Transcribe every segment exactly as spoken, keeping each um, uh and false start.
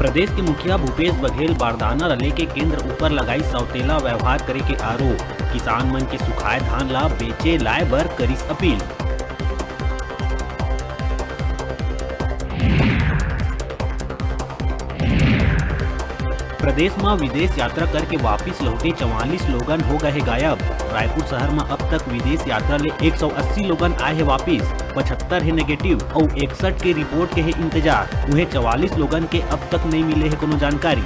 प्रदेश के मुखिया भूपेश बघेल बारदाना ल लेके केंद्र ऊपर लगाइस सौतेला व्यवहार करे के आरोप। किसान मन के सुखाए धान ला बेचे लाए बर करिस अपील। प्रदेश म विदेश यात्रा करके वापिस लौटे चवालीस लोगन हो गए हे गायब। रायपुर शहर म अब तक विदेश यात्रा ले एक सौ अस्सी लोगन आए हे वापिस, पचहत्तर हे नेगेटिव अउ इकसठ के रिपोर्ट के हे इंतजार। उहें, चवालीस लोगन के अब तक नइ मिले हे कोनो जानकारी।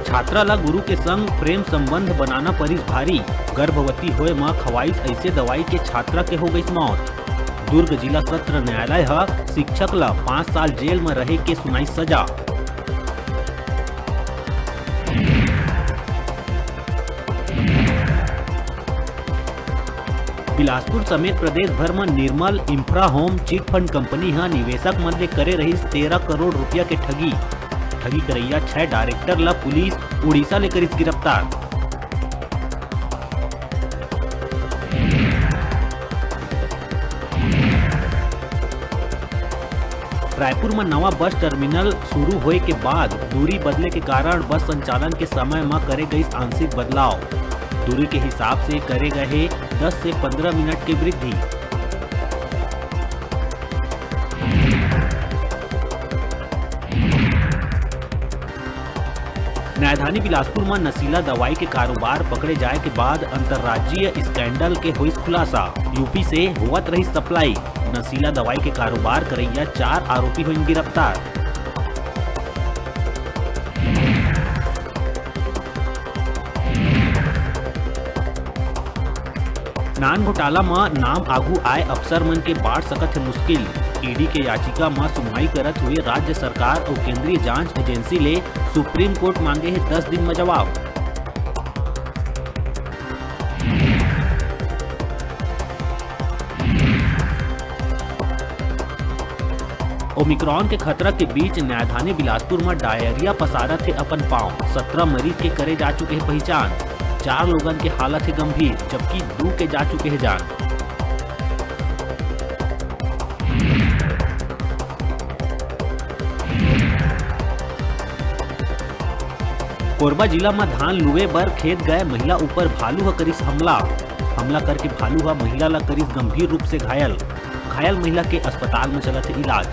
छात्रा ला गुरु के संग प्रेम संबंध बनाना परिस भारी। गर्भवती होए म खवाइस अइसे दवाई के छात्रा के हो गइस मौत। दुर्ग जिला सत्र न्यायालय ह शिक्षक ला पाँच साल जेल म रहे के सुनाइस सजा। बिलासपुर समेत प्रदेश भर म Nirmal Infra Home chit fund company ह निवेशक मन ले करे रहिस तेरह करोड़ रुपया के ठगी। ठगी करइया छह डायरेक्टर ल पुलिस उड़ीसा ले करिस गिरफ्तार। रायपुर म नवा बस टर्मिनल शुरू होए के बाद दूरी बदले के कारण बस संचालन के समय म करे गइस आंशिक बदलाव। दूरी के हिसाब से करे गए हे दस से पंद्रह मिनट के वृद्धि। न्यायधानी बिलासपुर म नशीला दवाई के कारोबार पकड़े जाए के बाद अंतर्राज्यीय स्कैंडल के होइस खुलासा। यूपी से होवत रहिस सप्लाई। नशीला दवाई के कारोबार करइया चार आरोपी होइन गिरफ्तार। नान घोटाला म नाम आगू आए अफसर मन के बांट सकत हे मुश्किल। ईडी के याचिका म सुनवाई करत हुए राज्य सरकार अउ केंद्रीय जांच एजेंसी ले सुप्रीम कोर्ट मांगे हे दस दिन म जवाब। ओमिक्रॉन के खतरा के बीच न्यायधानी बिलासपुर म डायरिया पसारत हे अपन पांव। सत्रह मरीज के करे जा चुके हे पहिचान। चार लोगन के हालत हे गंभीर, जबकि दू के जा चुके हे जान। कोरबा जिला म धान लुए बर खेत गए महिला ऊपर भालू ह करिस हमला। हमला करके भालू ह महिला ला करिस गंभीर रूप से घायल। घायल महिला के अस्पताल म चलत हे इलाज।